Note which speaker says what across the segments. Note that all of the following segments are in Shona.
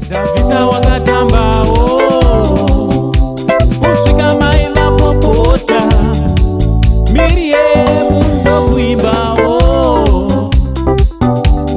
Speaker 1: Dhavhidha wakatambawo kusvika mai vapopota, Miriyemu ndokuimbawo,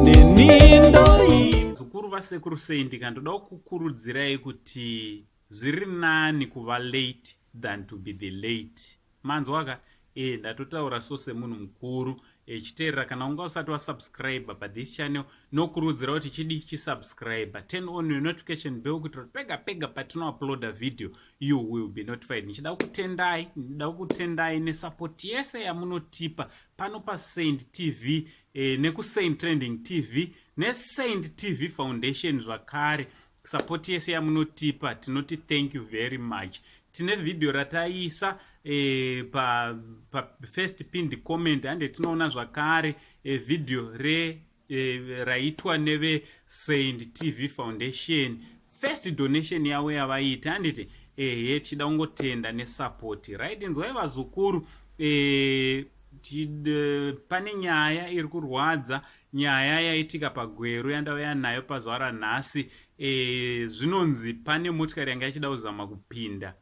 Speaker 1: neni ndoimba.
Speaker 2: Zukuru vasekuru sei, ndikandoda kukurudzirai kuti zviri nani kuva late than to be the late. Manzwaka? Ndatotaura so semunhu mukuru. Chiteerera, kana unga usati wasubscribe pathis channel, nokurudzira kuti chidi chisubscribe, turn on your notification bell kuitira kuti pega pega patinouploada video you will be notified. Ndichida kutendai, ndida kutendai nesupport yese yamunotipa pano paSaint TV, nekuSaint Trending TV neSaint TV Foundation zvakare. Support yese yamunotipa tinoti thank you very much. Tine vhidhiyo rataisa pa first pinned comment, hande tinoona zvakare vhidhiyo re raitwa neveSaint TV Foundation, first donation yavo yavaita, handiti? Ehe, tichida kungotenda nesupport. Right, inzwai vazukuru, pane nyaya iri kurwadza, nyaya yaitika paGweru yandauya nayo pazuva ranhasi. Zvinonzi pane motikari yanga ichida kuzama kupinda,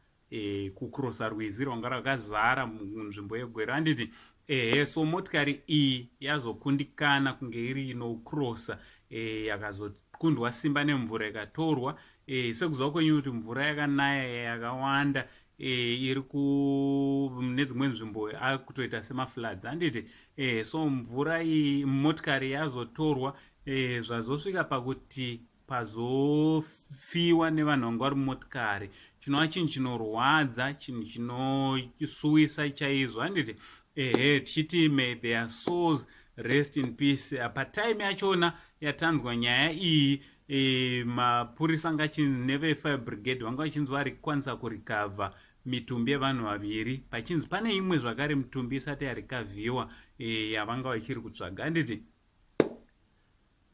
Speaker 2: kucrossa rwizi rwanga rwakazara munzvimbo yeGweru, handiti? Ehe, so motikari iyi yazokundikana kunge iri inocrossa, yakazokundwa simba nemvura ikatorwa. Sekuziva kwenyu kuti mvura yakanaya yakawanda, iri nedzimwe nzvimbo akutoita semafloods, handiti? So mvura iyi, motikari yazotorwa, zvazosvika pakuti pazofiwa nevanhu vanga vari mumotikari, chinova chinhu chinorwadza, chinhu chinosuwisa chaizvo, handiti? Ehe, tichiti may their souls rest in peace. Patime yachona yatanzwa nyaya iyi, mapurisa anga achinzi nevefire brigade vanga vachinzi vari kukwanisa kurecover mitumbi yevanhu vaviri, pachinzi pane imwe zvakare mitumbi isati yarecoverwa, yavanga vachiri kutsvaga, handiti?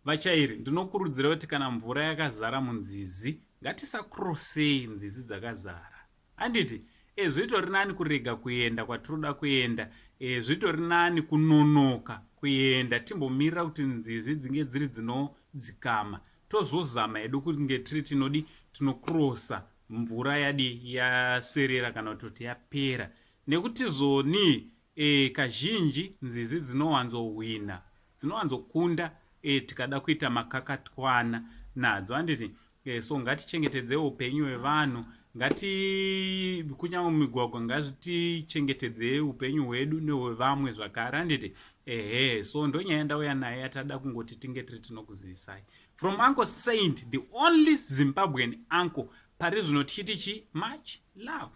Speaker 2: Vachairi, ndinokurudzira kuti kana mvura yakazara munzizi, ngatisacrossei nzizi dzakazara, handiti? Zvitori nani kurega kuenda kwatinoda kuenda, zvitori nani kunonoka kuenda, timbomirira kuti nzizi dzinge dziri dzinodzikama, tozozama hedu kunge tiri tinodi tinocrossa mvura yadi yaserera kana kutoti yapera, nekuti zoni kazhinji nzizi dzinowanzohwina, dzinowanzokunda, tikada kuita makakatwana nadzo, handiti? So ngatichengetedzei upenyu hwevanhu. Ngati kunyange mumigwagwa, ngatichengetedzei upenyu hwedu nehwevamwe zvakare, handiti? Ehe, so ndonyaya ndauya nayo yatada kungoti tinge tiri tinokuzivisai from Uncle Saint, the only Zimbabwean uncle pari zvino. Tichiti chi much love.